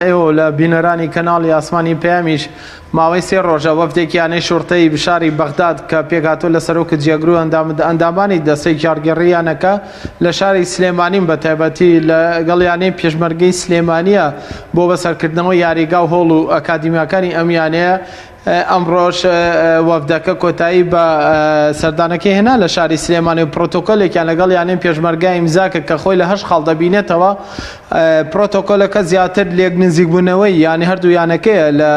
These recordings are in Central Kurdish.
ئێوە لە بینەرانی کەناڵی ئاسمانی پەیامیش ماوەی سێ ڕۆژە وەفدێکی یانەی شوڕتەی شاری بەغداد کە پێکهاتووە لە سەرۆک و جێگر و ئەندامانی دەستەی کارگێڕی یانەکە لە شاری سلێمانین بە تایبەتی لەگەڵ یانەی پێشمەرگەی سلێمانیە بۆ بەسەرکردنەوەی یاریگا و هۆڵ و ئەکادیمیاکانی ئەم یانەیە ئەمڕۆش وەفدەکە کۆتایی بە سەردانەکەی هێنا لە شاری سلێمانی و پرۆتۆکۆلێکیان لەگەڵ یانەی پێشمەرگە ئیمزا کرد کە خۆی لە هەشت خاڵ دەبینێتەوە. پرۆتۆکۆلەکە زیاتر لێک نزیکبوونەوەی یانی هەردوو یانەکەیە لە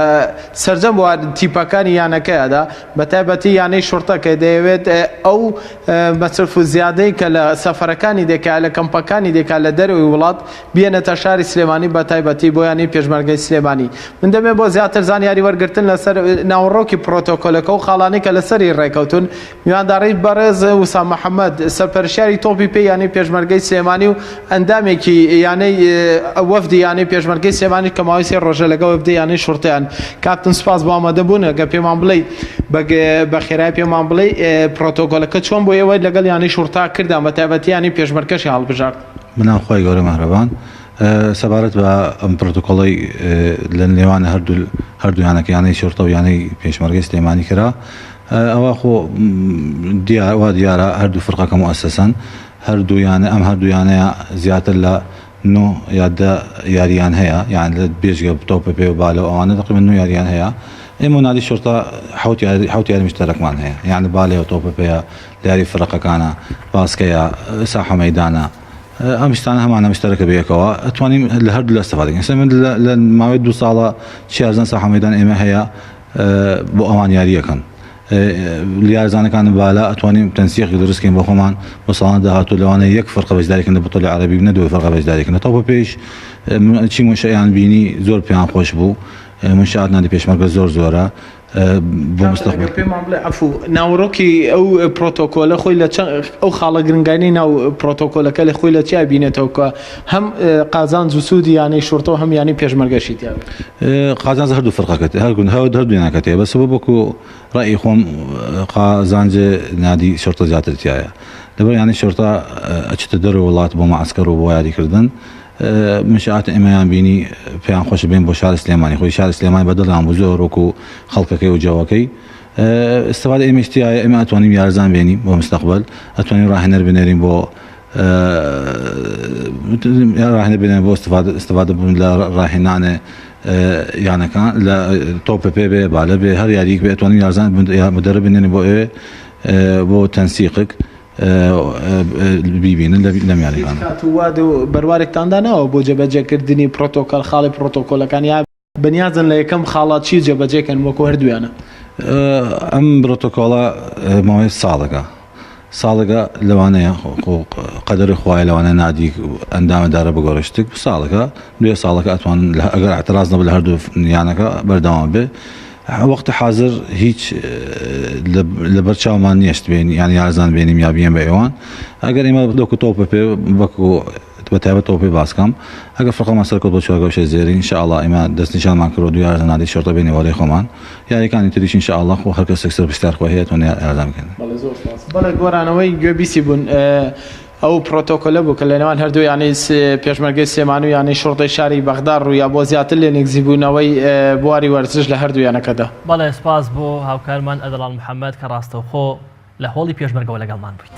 سەرجەم تیپەکانی یانەکەیدا بە تایبەتی یانەی شوڕتە کە دەیەوێت ئەو مەسرف و زیادەی کە لە سەفەرەکانی دەکات لە کەمپەکانی دەکات لە دەرەوەی وڵات بێنێتە شاری سلێمانی بە تایبەتی بۆ یانەی پێشمەرگەی سلێمانی. من دەمەوێت بۆ زیاتر زانیاری وەرگرتن لەسەر ناوەڕۆکی پرۆتۆکۆلەکە و خاڵانەی کە لەسەری ڕێکەوتون میوانداری بەڕێز وسام محەمەد سەرپەرشتیاری تۆپی پێی یانەی پێشمەرگەی سلێمانی و ئەندامێکی یانەی وەفدی یانەی پێشمەرگەی سلێمانی کە ماوەی سێ ڕۆژە لەگەڵ وەفدی یانەی شوڕتەیان کاپتن سوپاس بۆ ئامادەبوون ئەگەر پێمان بڵێی بە خێرایی پێمان بڵێی پرۆتۆکۆلەکە چۆن بۆ ئێوە لەگەڵ یانەی شوڕتە کردان بە تایبەتی یانەی پێشمەرگەشی هەڵبژارد. بەناو خوای گەورە مەهرەبان. سەبارەت بە ئەم پرۆتۆکۆڵەی لە نێوان هەردوو هەردوو یانەکە یانەی شوڕتە و یانەی پێشمەرگەی سلێمانی کرا ئەوە خۆ دیار وا دیارە هەردوو فرقەکە موئەسەسەن هەردوو یانە ئەم هەردوو یانەیە زیاتر لە نۆ یا دە یاریان هەیە یان لە بێجگە تۆپە پێ و بالە و ئەوانە تقریبا نۆ یاریان هەیە ئێمە و نادی شوڕتە حەوت یاری حەوت یاری مشتەرەکمان هەیە یان بالەیە و تۆپە پێیە لە یاری فرقەکانە باسکەیە ساحە مەیدانە ئەم شتانە هەمانە مشتەرەکە بەیەکەوە ئەتوانین لە هەردوو لە استفادە کەین ئێستا من لە ماوەی دوو ساڵە چ یارزان ساحە مەیدان ئێمە هەیە بۆ ئەوان یاریەکەن یارزانەکان بالا ئەتوانین تەنسیقی دروستکەین بۆ خۆمان بۆ ساڵان داهاتوو لەوانەیە یەک فرقە بەشداریکەن لە بطولی عەرەبی نە دوو فرقە بەشداریکەن لە تۆپە پێش چی منشەیان بینی زۆر پێیان خۆش بوو منشات نادی پێشمەرگە زۆر زۆرە بۆ مستەقبەل. ئەگەر پێمان بڵێ عەفو ناوەڕۆکی ئەو پرۆتۆکۆلە خۆی لە چەند ئەو خاڵە گرنگانەی ناو پرۆتۆکۆلەکە لە خۆی لە چیا بینێتەوە کە هەم قازانج و سوودی یانەی شوڕتە و هەم یانەی پێشمەرگەشی تیا بێت؟ قازانج هەردوو فرقەکە هەر هەردوو یانەکە تێ بەس وەکو ڕەئی خۆم قازانج نادی شوڕتە زیاتر تایە لەبەر یانەی شوڕتە ئەچێتە دەرەوە وڵات بۆ مەعسکەر و بۆ یاریکردن منشآت ئێمەیان بینی پێیان خۆشە بێن بۆ شاری سلێمانی خۆی شاری سلێمانی بە دڵیان بوو زۆر وەکو خەڵکەکەی و جەوەکەی استفادە ئێمەش تیایە ئێمە ئەتوانین یارزان بێنین بۆ مستەقبل ئەتوانین ڕاهێنەر بنێرین بۆ ڕاهێنەر بنێرین بۆ استفادە استفادە بوون لە ڕاهێنانێ یانەکان لە تۆپە پێ بێ بالە بێ هەر یاریک بێ ئەتوانین یارزان مدەرب بنێرین بۆ ئەوێ بۆ تەنسیقک بیبینن لەم یاریانە. هیچ کات و واد و بەروارێکتان داناوە بۆ جێبەجێکردنی پرۆتۆکۆل خاڵی پرۆتۆکۆلەکان یا بەنیازن لە یەکەم خاڵا چی جێبەجێ کەن وەکو هەردوویانە؟ ئەم پرۆتۆکۆڵە ماوەی ساڵێکە ساڵێکە لەوانەیە قەدەری خوایە لەوانەیە نادی ئەندامە دارە بگۆڕێ شتێک ساڵێکە دوێ ساڵەکە ئەتوانن ئەگەر اعتراض نەبوو لە هەردوو یانەکە بەردەوام بێ وەختی حازر هیچ لەبەر چاومان نییە شت بێنی یان یارزان بێنیم یا بیەن بە ئێوان ئەگەر ئێمە دۆکو تۆپە پێ وەکو بە تایبەت تۆپێ باسکەم ئەگەر فرقەمان سەرکەوت بۆ چوارگۆشەی زێرین ان شاء الله ئێمە دەستنیشانمان کردووە دوو یارزان نادی شرطە بێنی وەرەی خۆمان یاریەکانی تریش ان شاء الله خۆ هەر کەسێک سەرپشتار خۆی هەیە توانێ یارزان بکەن. بەڵێ زۆر سوپاس. بەڵێ گۆرانەوەی گوێبیسی بوون ئەو پرۆتۆکۆلە بوو کە لە نێوان هەردوو یانەی پێشمەرگەی سلێمانی و یانەی شوڕتەی شاری بەغدا ڕوویا بۆ زیاتر لێنزیکبوونەوەی بواری وەرزش لە هەردوو یانەکەدا. بەڵێ سوپاس بۆ هاوکارمان ئەردەڵان محەمەد کە ڕاستەوخۆ لە هۆڵی پێشمەرگەوە لەگەڵمان بوویت.